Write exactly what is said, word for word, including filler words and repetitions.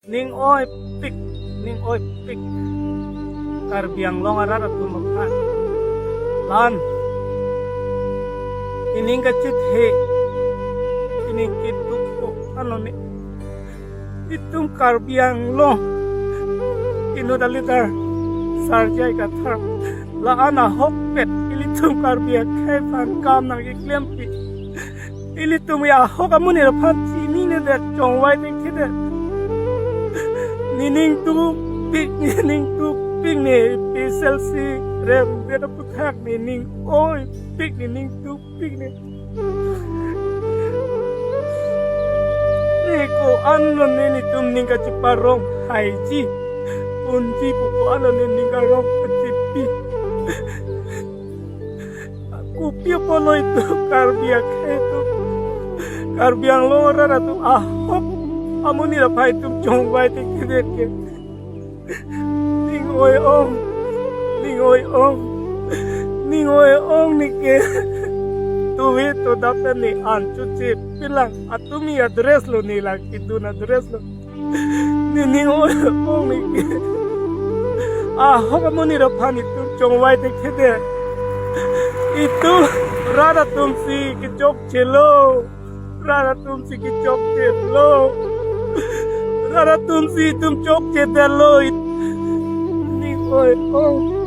Ning oipik, ning oipik. Karbi Anglong arat atum aphan. La-an, nening kachethe, nening keduk ko-an lo ne. Itum Karbi Anglong inut aleader Sar J I Kathar la-an ahokpet ilitum Karbi akhei aphan kam nangkeklempi. Ilitum ahok amonit aphan chinine det, chongvai thekthe det. Nening dukpik, nening dukpik ne, P S L C rem det aputhak nening oipik, nening dukpik ne. Ne ko-an lo ne netum ning kacheparong haiji, unji pu ko-an lo ne ning karong kachepi. Kopi apotlo itum Karbi akhei atum, Karbi Anglong arat atum ahok amonit aphan itum chongvai thekthe det ke. Ning oi-ong, ning oi-ong, ning oi-ong ne ke. Tuve to dapen ne an chuche pilang, atumi address lo, ne lang kedun address lo. Nening oi-ong ne ke. Ahok amonit aphan itum chongvai thekthe det. Itum rat atum si kechokchelo. Rat atum si kechokchelo. Rat atum si itum chokche detlo. Ning oi-ong.